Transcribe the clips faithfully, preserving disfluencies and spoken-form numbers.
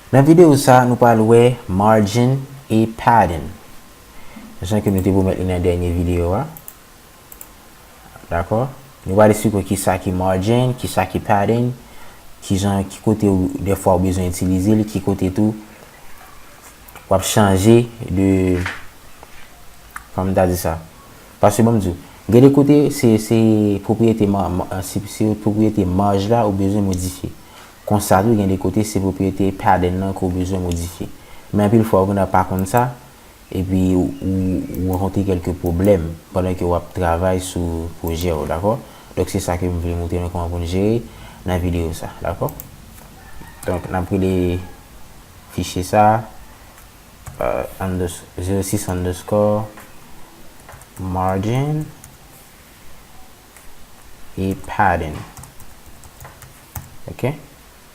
Nan videyo sa, nou pral wè margin e padding. Jan ke nou te pwomèt li nan dènye videyo a. Dakò? Nou pral eksplike w kisa ki margin, kisa ki padding, kijan, ki kote ou, dèfwa ou bezwen itilize l, ki kote tou w ap chanje de, kòman m ta di sa? Paske ban m di w, gen de kote, se, se pwopriyete ma-, ma-, se, se pwopriyete marj la ou bezwen modifye. Konsa tou, gen de kote, se pwopriyete padding nan ke w bezwen modifye. Men anpil fwa, ou gentan pa konn sa, epi ou, ou, ou rankontre kèlke pwoblèm pandan ke w ap travay sou pwojè w, dakò? Donk, se sa ke m vle montre nou kòman pou n jere nan videyo sa, dakò? Donk, n ap rele fichye sa, euh, unders-, zero six underscore margin e padding. Ok?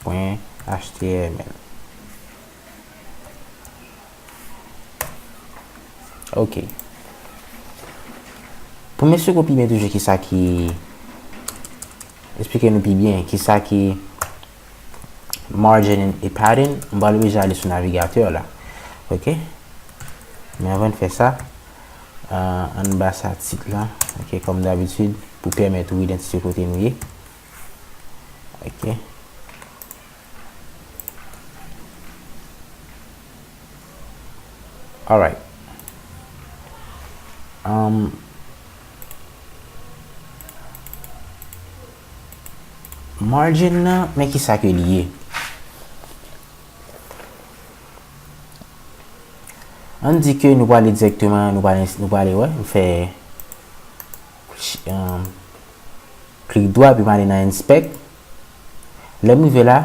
Pwen H T M L. Ok. Pou m esplike w pi byen toujou kisa ki, esplike nou pi byen kisa ki margin e padding, m pral oblije ale sou navigatè la. Ok? Men anvan n fè sa, euh, ann ba sa tit la, ok, kòm dabitid, pou pèmèt ou idantifye kote nou ye. Ok. Alright. Um, margin nan, men kisa ke li ye. Ann di ke nou prale dirèkteman, nou prale, nou prale, wè, m fè, um, klik dwat, epi m ale nan inspect. Lè m rive la,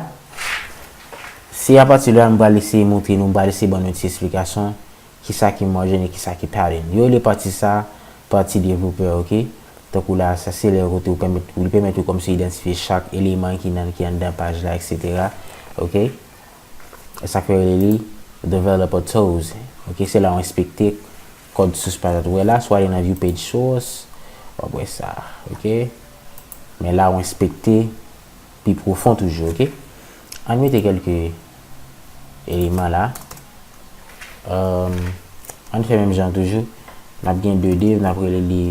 se apati de la m pral eseye montre nou, m pral eseye ban nou ti esplikasyon, kisa ki margin e kisa ki padding. Yo rele pati sa, pati developper, ok? Tankou la, sa se lè kote ou pèmèt, ou li pèmèt ou kòmsi idantifye chak eleman ki nan, ki anndan paj la, et cetera. Ok? E sa k fè yo rele li developer tools. Ok, se la w enspekte kòd sous pa w wè la, swa ale nan view page source, w ap wè sa. Ok? Men la w enspekte pi pwofon toujou, ok? Ann mete kèlke eleman la. Euh, ann fè menm jan toujou. N ap gen de div, n ap rele li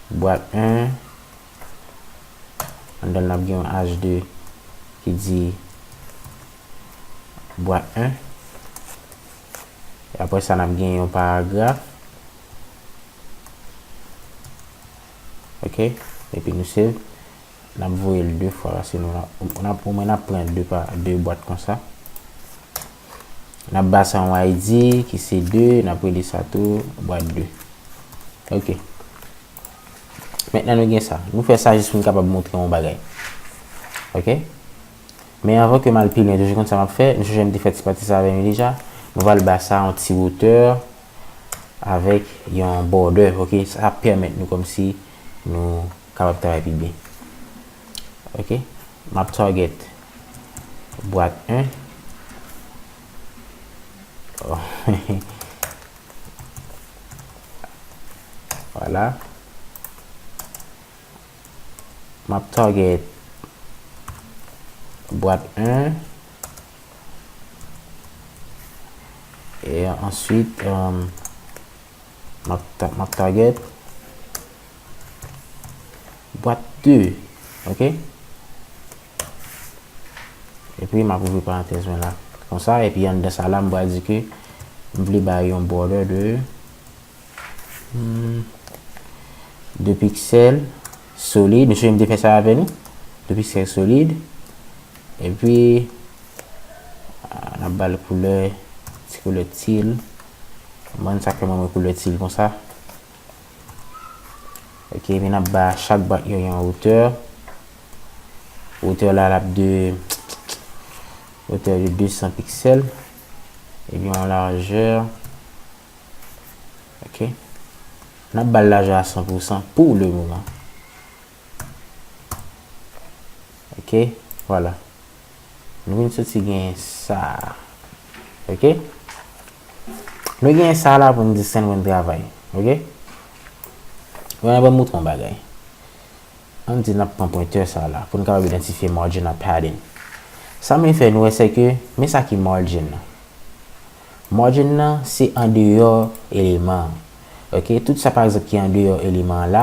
bwat en. Anndan l, n ap gen yon H de ki di bwat en. E apre sa, n ap gen yon paragraf. Ok? Epi nou save. N ap voye l de fwa, paske nou, n ap, omwen n ap pran de pa, de bwat konsa. N ap ba sa yon I D ki se de, n ap rele sa tou bwat de. Ok. Mentnan nou gen sa. Nou fè sa jis pou n kapab montre yon bagay. Ok? Men anvan ke m al pi lwen, toujou konn sa m ap fè, nou sonje m te fè ti pati sa avè nou deja. Nou pral ba sa yon ti wotè avèk yon border, ok? Sa ap pèmèt nou kòmsi nou kapab travay pi byen. Ok? M ap target bwat en. Oh. Vwala. M ap target bwat en. E answit, um, m ap ta-, m ap target bwat de. Ok? Epi m ap ouvri parantèz mwen la. Konsa, epi anndan sa la, m pral di ke m vle bay yon border de Hmm, de piksèl solid. Nou sonje m te fè sa avè nou. De piksèl solid. Epi, ah, n ap ba l koulè, ti koulè teal. Mwen, sa k fè mwen, mwen koulè teal konsa. Ok, epi n ap ba chak bwat yo yon wotè. Wotè la, l ap de, wotè de de san piksèl. Epi yon lajè. Ok. N ap ba l lajè a san pou san pou le moman. Ok. Vwala. Nou vin soti gen sa. Ok. Nou gen sa la pou n desann, pou n travay. Ok. Vwala, ban m montre yon bagay. Ann di n ap pran pwentè sa la pou n kapab idantifye margin ak padding. Sa m vle fè nou wè, se ke, men sa ki margin nan. Margin nan, se andeyò eleman an. Ok, tout sa, pa egzanp, ki andeyò eleman an la,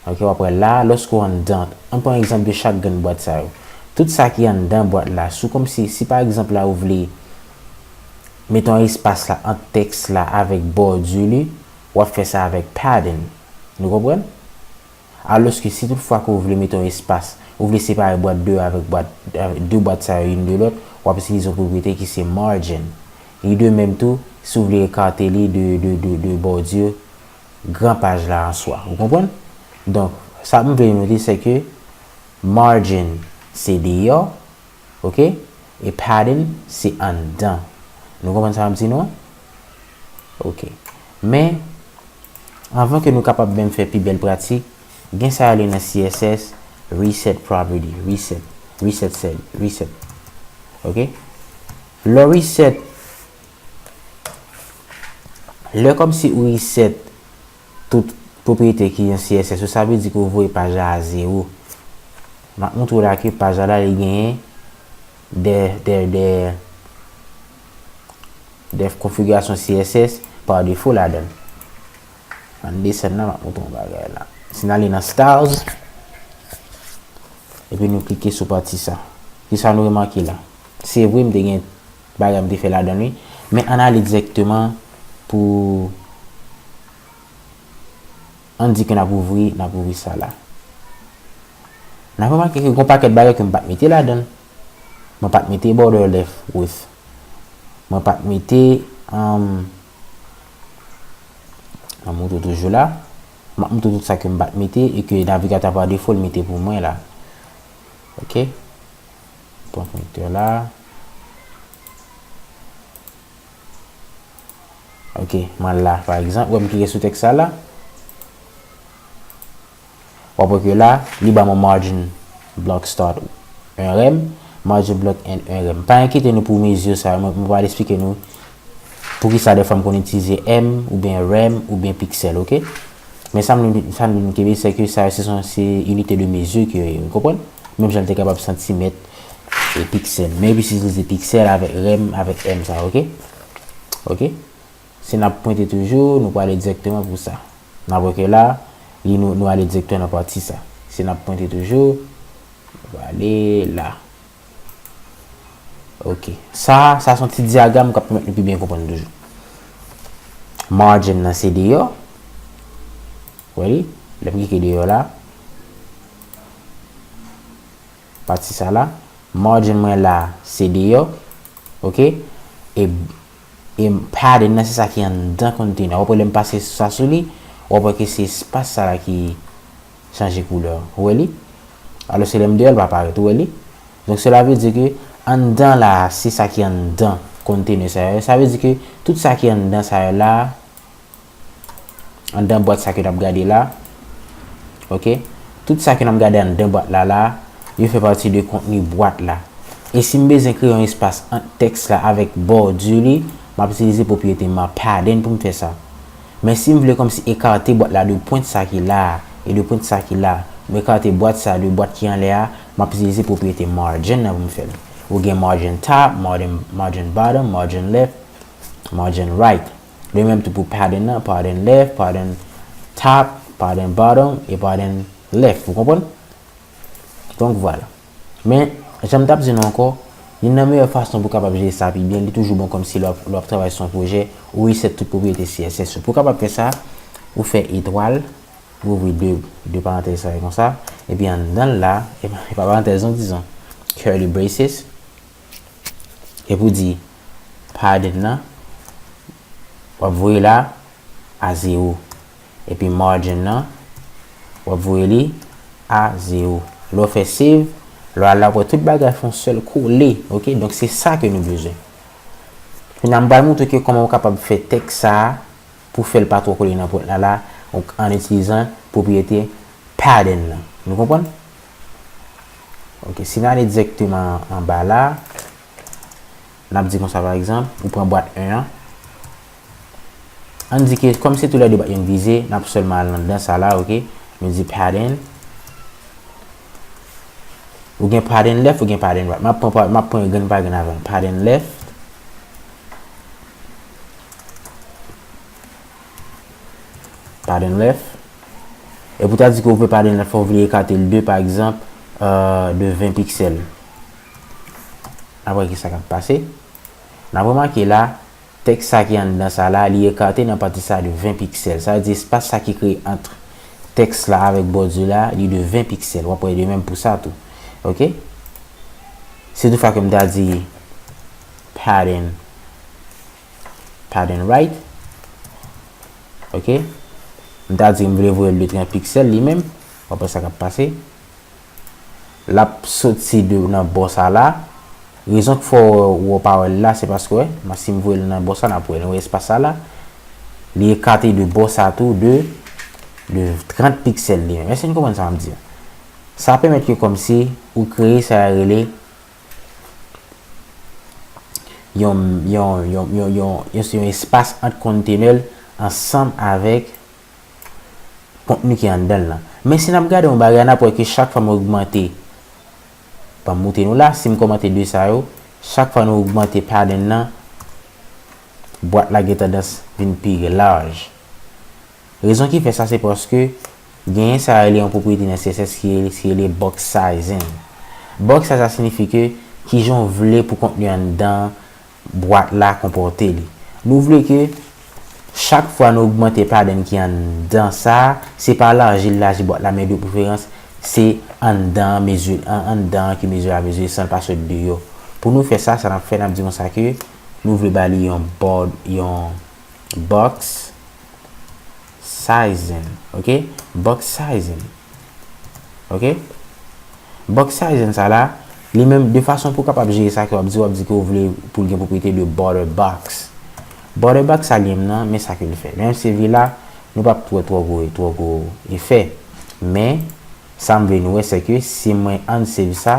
ok, w ap wè la, lòske w anndan, ann pran egzanp de chak grenn bwat sa yo. Tout sa ki anndan bwat la, si w kòmsi, si pa egzanp la, ou vle mete yon espas la ant tèks la avèk bòdi li, w ap fè sa avèk padding. Nou konprann? Alòske si tout fwa ke w vle mete yon espas, ou vle separe bwat de yo avèk bwat, avèk de bwat sa yo youn de lòt, w ap itilize yon pwopriyete ki se margin. Li de menm tou, si w vle ekate li de, de, de, de bòdi gran paj la an swa. Ou konprann? Donk, sa m vle nou di, se ke margin se deyò, ok? E padding se anndan. Nou konprann sa m di nou an? Ok. Men, anvan ke nou kapab menm fè pi bèl pratik, gen sa yo rele nan C S S, reset property, reset, reset cell, reset. Ok? Lè w reset, lè kòmsi ou reset tout pwopriyete ki nan C S S ou, sa vle di ke w voye paj la a zewo. M ap montre w la ke paj la, la, li genyen de, de, de, de konfigirasyon C S S pa defo ladan l. Ann desann nan, m ap montre w yon bagay la. Si n ale nan styles, epi nou klike sou pati sa. Kisa nou remake la? Se vre, m te gen bagay m te fè ladan l, wi. Men ann ale dirèkteman pou, ann di ke n ap ouvri, n ap ouvri sa la. N ap remake ke gen yon pakèt bagay ke m pa t mete ladan l. Mwen pa t mete border left with. Mwen pa t mete, um, m ap montre w toujou la. M ap montre w tout sa ke m pa t mete e ke navigatè pa defo l mete pou mwen la. Ok. Pran pointè la. Ok, m al la, pa egzanp, ou wè m klike sou tèks sa la. W ap wè ke la, li ban mwen margin block start en rem, margin block end en rem. Pa enkyete nou pou mezi sa yo, mwen, mwen pral eksplike nou poukisa dèfwa m konn itilize em, oubyen rem, oubyen pixel, ok? Men sa m, sa m vin kenbe, se ke sa yo, se son, se inite de mezi ke yo ye, ou konprann? Menm jan l te kapab santimèt e pixel. Men yo plis itilize pixel avèk rem, avèk em sa, ok? Ok? Si n ap pwente toujou, nou prale dirèkteman pou sa. N ap wè ke la, li nou, nou ale dirèkteman nan pati sa. Si n ap pwente toujou, nou prale la. Ok. Sa, sa se yon ti dyagram k ap pèmèt nou pi byen konprann toujou. Margin nan se deyò. Wè li? Lè m klike deyò la. Pati sa la. Margin mwen la, se deyò. Ok? E, e padding nan, se sa ki anndan container. W ap wè lè m pase sa sou li, w ap wè ke se espas sa la ki chanje koulè. Ou wè li? Alòske lè m deyò, l pa parèt. Ou wè li? Donk, cela veut dire ke anndan la, se sa ki anndan container sa yo. Sa vle di ke tout sa ki anndan sa yo la, anndan bwat sa ke n ap gade la, ok? Tout sa ke n ap gade anndan bwat la la, yo fè pati de kontni bwat la. E si m bezwen kreye yon espas ant tèks la avèk bòdi li, m ap itilize pwopriyete ma-, padding pou m fè sa. Men si m vle kòmsi ekate bwat la de pwent sa ki la a e de pwent sa ki la, m ekate bwat sa de bwat ki anlè a, m ap itilize pwopriyete margin nan pou m fè l. Ou gen margin top, margin, margin bottom, margin left, margin right. De menm tou pou padding nan, padding left, padding top, padding bottom e padding left. Ou konprann? Donk, vwala. Men, jan m t ap di nou ankò, youn nan meyè fason pou w kapab jere sa pi byen, li toujou bon kòmsi lè w ap, lè w ap travay sou yon pwojè, ou reset tout pwopriyete C S S ou. Pou w kapab fè sa, ou fè etwal, ou ouvri de, de parantèz sa yo konsa, epi anndan l la, e pa, e pa parantèz non, dizon, curly braces, epi w di padding nan, w ap voye la a zewo. Epi margin nan, w ap voye li a zewo. Lè w fè save, lè w al la, w ap wè tout bagay fè yon sèl kole, ok? Donk, se sa ke nou bezwen. Kounye a, m pral montre ke kòman w kapab fè tèks sa a pou fè l pa twò kole nan pwent la la, donk, an itilizan pwopriyete padding nan. Nou konprann? Ok, si n ale dirèkteman anba la, n ap di konsa, pa egzanp, ou pran bwat en an. Ann di ke, kòm se toulède bwat yo n vize, n ap sèlman al anndan sa la, ok? Nou di padding. Ou gen pattern left, ou gen pattern right. M ap pran, m ap pran grenn pa grenn avè w. Pattern left. Pattern left. Epi w ta di ke w vle pattern left, ou vle ekate l de, pa egzanp, euh, de ven piksèl. N ap wè ki sa k ap pase. N ap remake la, tèks sa ki anndan sa la, li ekate nan pati sa de ven piksèl. Sa vle di espas sa ki kreye ant tèks la avèk bòdi la, li de ven piksèl. W ap wè de menm pou sa tou. Oke? Si toutfwa ke m ta di pattern, pattern right. Oke? M ta di m vle voye l de trant piksèl li menm. W ap wè sa k ap pase. L ap soti de nan bò sa la. Rezon k fè w pa wè l la, se paske, wè, si m voye l nan bò sa, n ap wè, nou wè espas sa la. Li ekate de bò sa tou de, de trant piksèl li menm. Èske n konprann sa m ap di a? Sa pèmèt ke kòmsi ou kreye sa yo rele yon, yon, yon, yon, yon, yon, yon espas ant kontenè l ansanm avèk kontni ki anndan l lan. Men si n ap gade yon bagay, n ap wè ke chak fwa m ogmante, ban m moute nou la, si m kòmante de sa yo, chak fwa nou ogmante pattern nan, bwat la gen tandans vin pi laj. Rezon ki fè sa, se paske genyen sa rele yon pwopriyete nan C S S ki rele, ki rele box sizing. Box size sa siyifi ke kijan w vle pou kontni anndan bwat la konpòte li. Nou vle ke chak fwa nou ogmante pattern ki anndan sa, se pa laji l laji bwat la, men de preferans, se anndan an mezi, an, anndan an ki mezi a mezi, san l pa sot deyò. Pou nou fè sa, sa n ap fè, n ap di konsa ke nou vle ba li yon bò-, yon box sizing, oke? Box sizing. Oke? Box sizing sa la, li menm, de fason pou w kapab jere sa ke w ap di, w ap di ke w vle pou l gen pwopriyete de border box. Border box sa li menm nan, men sa ke l fè. Menm si vila, nou p ap wè twò gwo, twò gwo efè. Men, sa m vle nou wè, se ke si mwen unsave sa,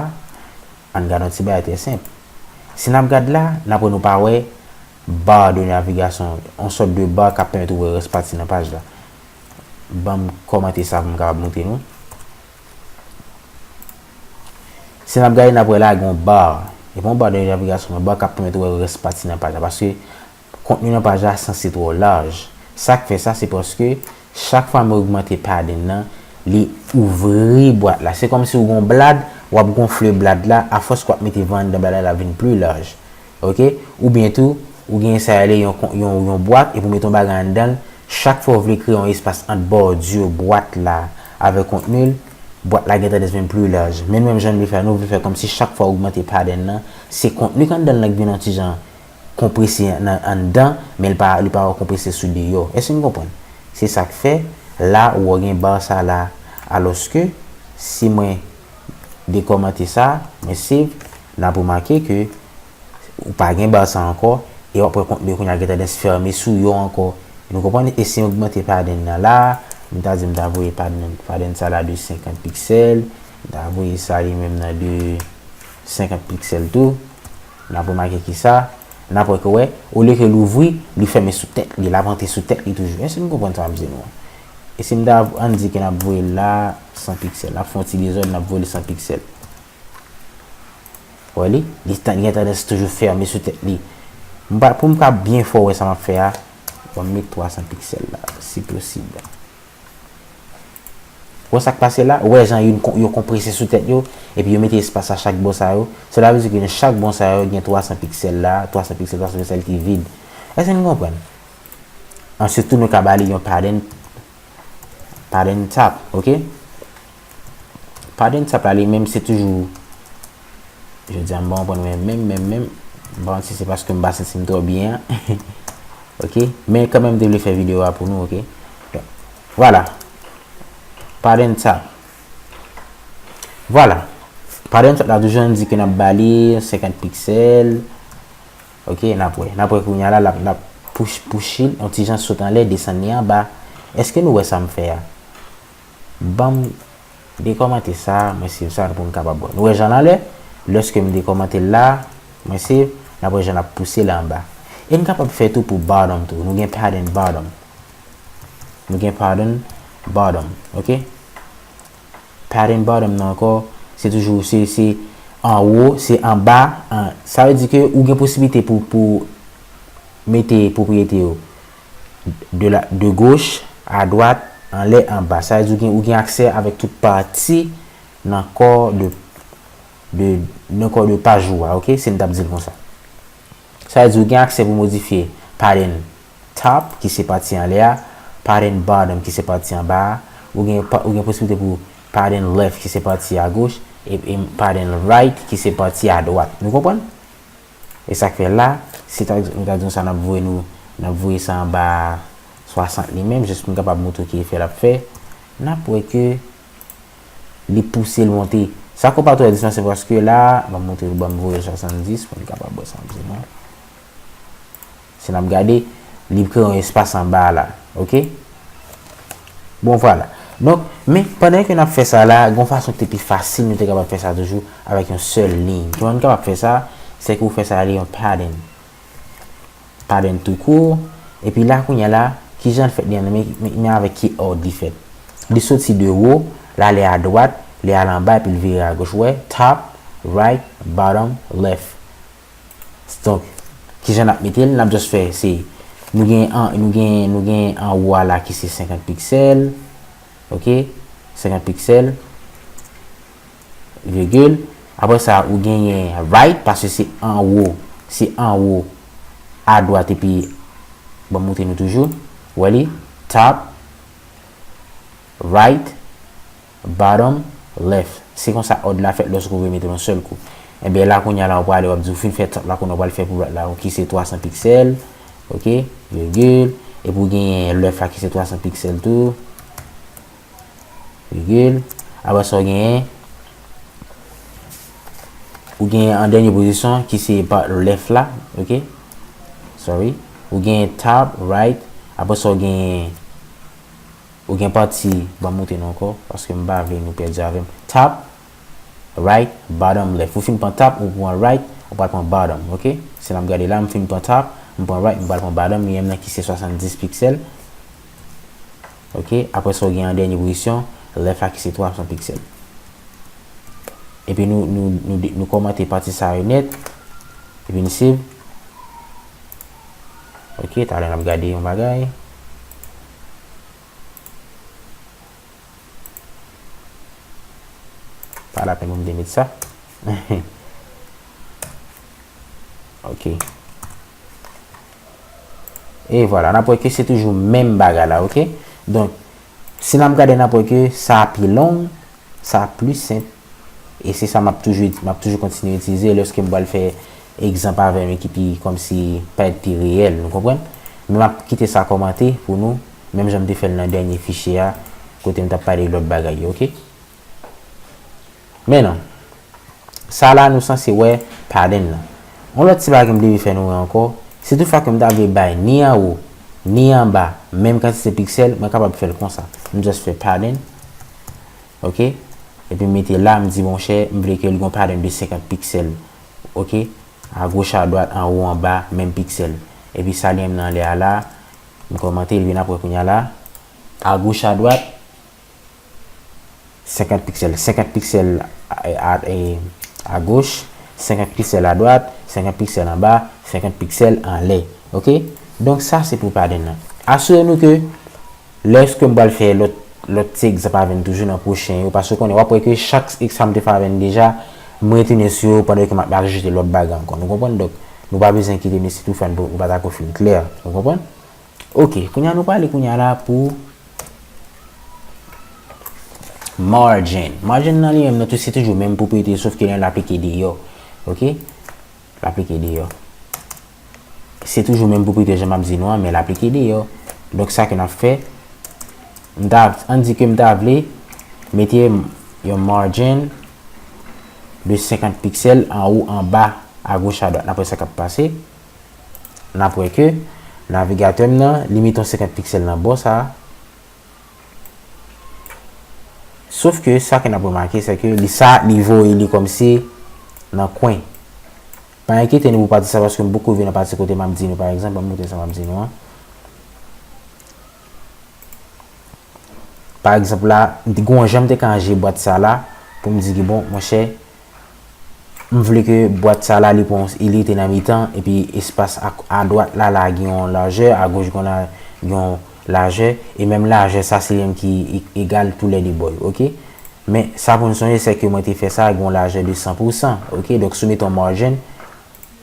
ann gade yon ti bagay trè senp. Si n ap gade la, n ap wè nou pa wè bar de navigasyon, yon sòt de bar k ap pèmèt ou wè rès pati nan paj la. Ban m kòmante sa pou m kapab montre nou. Si n ap gade, n ap wè la gen yon bar. E pa yon bar de navigasyon, yon bar k ap pèmèt ou wè rès pati nan paj la. Paske kontni nan paj la sanse twò laj. Sa k fè sa, se paske chak fwa m ogmante pattern nan, li ouvri bwat la. Se kòmsi w gen yon blad, w ap gonfle blad la, afòs ke w ap mete van anndan blad la, l ap vin pli laj. Oke? Oubyen tou, ou gen sa rele yon kon-, yon, yon bwat, epi w mete yon bagay anndan l. Chak fwa w vle kreye yon espas ant bòdi bwat la avèk kontni l, bwat la gen tandans vin pli laj. Men nou menm jan n vle fè, nou vle fè kòmsi chak fwa w ogmante pattern nan, se kontni k anndan l lan k vin yon ti jan konprese nan anndan, men li pa, li pa konprese sou deyò. Èske n konprann? Se sa k fè, la, ou wè gen bar sa la. Alòske, si mwen dekòmante sa, mwen save, n ap remake ke ou pa gen bar sa ankò, e w ap wè kontni yo kounye a gen tandans fèmen sou yo ankò. Nou konprann? E si m ogmante pattern nan la, m ta di m ta voye pattern, pattern sa la de senkant piksèl, m ta voye sa li menm nan de senkant piksèl tou. N ap remake ki sa, n ap wè ke, wè, olye ke l ouvri, li fèmen sou tèt li, l ap antre sou tèt li toujou. Èske nou konprann sa m ap di nou an? E si m ta, ann di ke n ap voye l la san piksèl, n ap fè yon ti dezòd, n ap voye l san piksèl. Wè li, li tan-, li gen tandans toujou fèmen sou tèt li. M pa, pou m ka byen fè w wè sa m ap fè a, ban m met twa san piksèl la, si posib. Wè sa k pase la? Ou wè jan yo, yo konprese sou tèt yo, epi yo mete espas a chak bò sa yo. Sela vle di ke nan chak bò sa yo, gen twa san piksèl la, twa san piksèl, twa san piksèl ki vid. Èske nou konprann? Answit tou, nou ka ba li yon pattern, pattern top, oke? Pattern top la, li menm, se toujou, jodi a, m pa konprann mwen menm, menm, menm. M pa konn si se paske m pa santi m twò byen an. Oke? Men kanmenm, m te vle fè videyo a pou nou, oke? Vwala. Pattern top. Vwala. Pattern top la toujou ann di ke n ap ba li senkant piksèl. Oke, n ap wè. N ap wè kounye a la, l ap, l ap push, push li, yon ti jan sot anlè, desann li anba. Èske nou wè sa m fè a? Ban m dekòmante sa, mwen save sa pou n kapab wè. Nou wè jan l anlè? Lèske m dekòmante l la, mwen save, n ap wè jan l ap pouse l anba. E n kapab fè tou pou bottom tou. Nou gen pattern bottom. Nou gen pattern bottom, oke? Pattern bottom nan ankò, Se toujou, se, se anwo, se anba. An, sa vle di ke ou gen posiblite pou, pou mete pwopriyete yo de la, de gauche à droite, anlè, anba. Sa vle di ou gen, ou gen aksè avèk tout pati nan kò de, de, nan kò de paj ou a, ok? Si n t ap di l konsa. Sa vle di ou gen aksè pou modifye pattern top, ki se pati anlè a, pattern bottom, ki se pati anba a, ou gen, ou gen posiblite pou pattern left, ki se pati agoch, e, e pattern right, ki se pati adwat. Nou konprann? E sa k fè la, si ta, nou ta di konsa, n ap voye nou, n ap voye sa anba swasant li menm, jis pou n kapab montre ki efè l ap fè, n ap wè ke li pouse l monte. Sa ke w pa twò wè distans, se paske la, ban m montre nou, ban m voye l swasanndis pou n kapab wè sa m di nou. Si n ap gade, li kreye yon espas anba la. Ok? Bon, vwala. Donk, men, pandan ke n ap fè sa la, gen yon fason ki te pi fasil, nou te kapab fè sa toujou avèk yon sèl liy. Kòman n kapab fè sa? Se ke w fè sa rele yon pattern. Pattern tou kou. Epi la, kounye a la, kijan l fèt li an? Men, men, men avèk ki òd li fèt. Li soti de wo, l ale adwat, li ale anba, epi l vire agoch. Ou wè, top, right, bottom, left. Donk, kijan n ap mete l? N ap just fè, se, nou gen an, nou gen, nou gen anwo a la ki se senkant piksèl. Ok? Senkant piksèl. Virgil. Apre sa, ou genyen right, paske se anwo, se anwo, adwat, epi, ban m montre nou toujou. Wè li, top, right, bottom, left. Se konsa òd la fèt lòske w vle mete l yon sèl kou. Enben, la kounye a la, ou prale, w ap di, ou fin fè top la, kounye a w pral fè pou right la, ki se twasan piksèl. Ok? Virgil. Epi ou genyen left la, ki se twasan piksèl tou. Virgil. Apre sa, ou genyen, ou genyen an dènye pozisyon, ki se pa left la. Ok? Sorry. Ou genyen top, right. Apre sa, ou genyen Ou gen pati, ban m montre nou ankò, paske m pa vle nou pèdi avè m. Top, right, bottom, left. Ou fin pran top, ou pran right, ou pral pran bottom, ok? Si n ap gade la, m fin pran top, m pran right, m pral pran bottom, li menm nan ki se swasanndis piksèl. Ok? Apre sa, ou gen an dènye pozisyon, left la ki se twasan piksèl. Epi nou, nou, nou, nou kòmante pati sa yo nèt. Epi nou save. Ok, talè n ap gade yon bagay. Pa lapenn pou m te met sa. Ok. E vwala, n ap wè ke se toujou menm bagay la, ok? Donk, si n ap gade, n ap wè ke sa pi long, sa pli senp. E se sa m ap toujou, m ap toujou kontinye itilize lòske m pral fè egzanp avè yon ki pi, kòmsi, parèt pi reyèl, nou konprann? Men m ap kite sa kòmante pou nou, menm jan m te fè l nan dènye fichye a, kote m t ap pale lòt bagay yo, ok? Men non. Sa la, nou sanse wè pattern nan. Yon lòt ti bagay m te vle fè nou wè ankò, si toutfwa ke m ta vle bay ni anwo, ni anba, menm kantite piksèl, mwen kapab fè l konsa. M just fè pattern, ok? Epi m mete la, m di, monchè, m vle ke l gon pattern de senkant piksèl, ok? Agoch, adwat, anwo, anba, menm piksèl. Epi sa li menm nan anlè a la, m kòmante, epi n ap wè kounye a la, agoch, adwat, senkant piksèl, senkant piksèl a, a, a, agoch, senkant piksèl adwat, senkant piksèl anba, senkant piksèl anlè. Ok? Donk, sa se pou pattern nan. Asire nou ke lèske m pral fè lòt, lòt ti egzanp avè n toujou nan pwochen yo, paske w konnen, w ap wè ke chak sa m te fè avè n deja, m retounen sou yo pandan ke m ap ajoute lòt bagay ankò. Nou konprann? Donk, nou pa bezwen kite, men si toutfwa nou pa ta ko fin klè. Nou konprann? Ok, kounye a nou prale kounye a la pou margin. Margin nan li menm nan tou se toujou menm pwopriyete, sof ke lè l aplike deyò. Ok? L aplike deyò. Se toujou menm pwopriyete jan m ap di nou an, men l aplike deyò. Donk sa ke n ap fè, m ta, ann di ke m ta vle mete yon margin de senkant piksèl anwo, anba, agoch, adwat. N ap wè sa k ap pase. N ap wè ke navigatè m nan, li mete yon senkant piksèl nan bò sa a. Sof ke sa ke n ap remake, se ke li sa, li voye li kòmsi nan kwen. Pa enkyete nou pou pati sa, paske m poko rive nan pati kote m ap di nou, pa egzanp, ban m montre sa m ap di nou an. Pa egzanp la, m te gen yon jan m te ka ranje bwat sa la, pou m di ki bon, monchè, m vle ke bwat sa la, li pran, li te nan mitan, epi espas a, a dwat la, la gen yon lajè, a goch gen yon la, gen yon lajè, e menm lajè sa, se li menm ki e-, egal tou lè de bò yo, oke? Men, sa pou n sonje, se ke mwen te fè sa ak yon lajè de san pou san, oke? Donk, si w mete yon margin,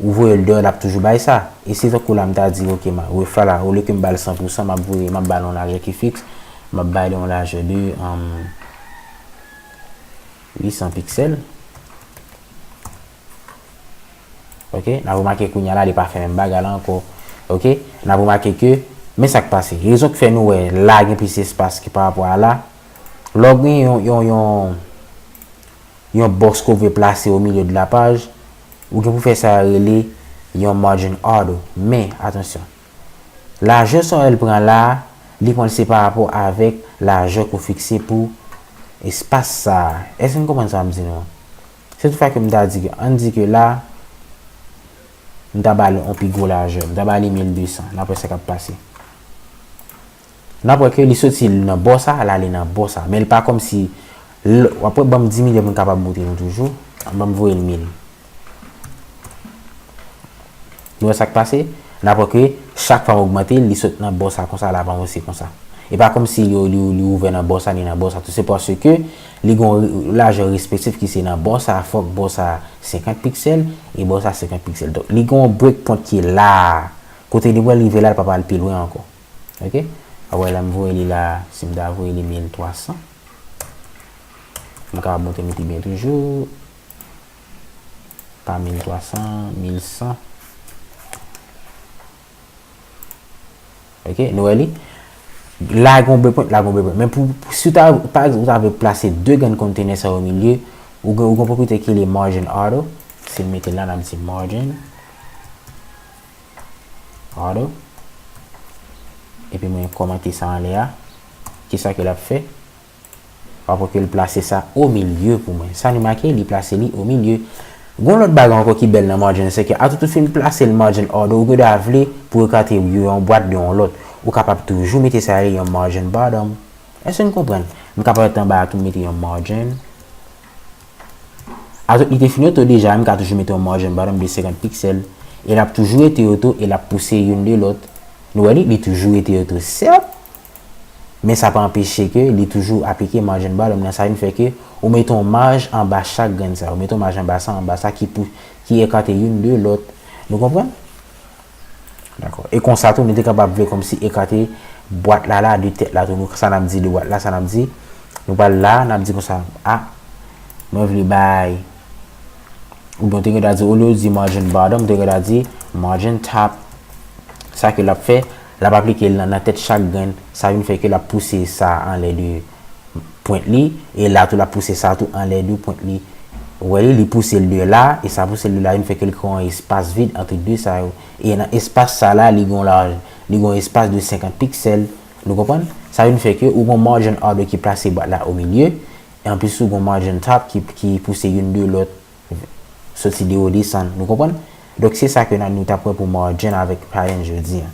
ou voye l deyò, l ap toujou bay sa. E se tankou la, m ta di, oke, ma, refla la, olye ke m ba l san pou san, m ap voye, m ap ba l yon lajè ki fiks, m ap ba l yon lajè de, um, uit san piksèl. Oke, n ap remake kounye a la, li pa fè menm bagay la ankò. Oke, n ap remake ke, men sa k pase. Rezon k fè nou wè la gen plis espas ki pa rapò a la, lè w gen yon, yon, yon, yon box ke w vle plase o milye de la paj, ou gen pou fè sa yo rele yon margin auto. Men, atansyon, lajè sa w wè l pran la a, li pran l se pa rapò avèk lajè ke w fikse pou espas sa a. Èske n konprann sa m di nou an? Se toutfwa ke m ta di ke, ann di ke la, m ta ba l yon pi gwo lajè, m ta ba li mil de san, n ap wè sa k ap pase. N ap wè ke li soti nan bò sa, l ale nan bò sa, men l pa kòmsi, l-, w ap wè, ban m di mil yo pou n kapab montre nou toujou, ban m voye l mil. Nou wè sa k pase? N ap wè ke chak fwa m ogmante l, li sot nan bò sa konsa, l ap avanse konsa. E pa kòmsi li, li, li ouvè nan bò sa, ni nan bò sa tou. Se paske li gon lajè respektif ki se nan bò sa, fòk bò sa senkant piksèl, e bò sa senkant piksèl. Donk, li gon breakpoint ki la a. Kote li pral rive la, li pa pral pi lwen ankò. Oke? Apre la, m voye li la, si m ta voye li mil twa san. M ka monte li pi byen toujou. Pa mil twa san, mil san. Oke, nou wè li? La gon breakpoint, la gon breakpoint. Men pou, pou, si w ta, pa egzanp, ou ta vle plase de grenn container sa o milye, ou gen, ou gen yon pwopriyete ki rele margin auto. Si m mete la, n ap di margin auto. Epi mwen kòmante sa anlè a. Kisa ke l ap fè? Apre ke l plase sa o milye pou mwen. Sa nou make, li plase li o milye. Gon lòt bagay ankò ki bèl nan margin, se ke atout ou fin plase l margin auto, ou gen dwa vle pou ekate yon bwat de yon lòt. Ou kapab toujou mete sa rele yon margin bottom. Èske n konprann? M kapab anba a tou mete yon margin. Atout li te fin oto deja, m ka toujou mete yon margin bottom de senkant piksèl. E l ap toujou rete oto e l ap pouse youn de lòt. Nou wè li, li toujou rete oto, sèt. Men sa pa anpeche ke li toujou aplike margin bottom nan, sa vin fè ke ou mete yon maj anba chak grenn sa, ou mete yon maj anba sa, anba sa ki pou, ki ekate youn de lòt. Nou konprann? Dakò. E konsa tou, nou te kapab vle kòmsi ekate bwat la la de tèt la tou. Nou, sa n ap di de bwat la, sa n ap di, nou pral la, n ap di konsa, a, mwen vle bay Oubyen w te gen dwa di, olye w di margin bottom, w te gen dwa di margin top. Sa ke l ap fè, l ap aplike l nan, nan tèt chak grenn. Sa vin fè ke l ap pouse sa anlè de pwent li, e la tou l ap pouse sa tou anlè de pwent li. Ou wè li, li pouse l de la, e sa pouse l de la vin fè ke l kreye yon espas vid ant de sa yo. E nan espas sa la, li gon laj, li gon espas de senkant piksèl. Nou konprann? Sa vin fè ke ou gon margin order ki plase bwat la o milye, e anplis ou gon margin top ki, ki pouse youn de lòt. Soti de wo desann. Nou konprann? Donk, se sa ke n a, nou t ap wè pou margin avèk pattern jodi a.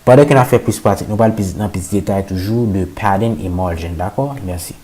Pandan ke n ap fè plis pratik, nou pral plis, nan plis detay toujou de pattern e margin, dakò? Mèsi.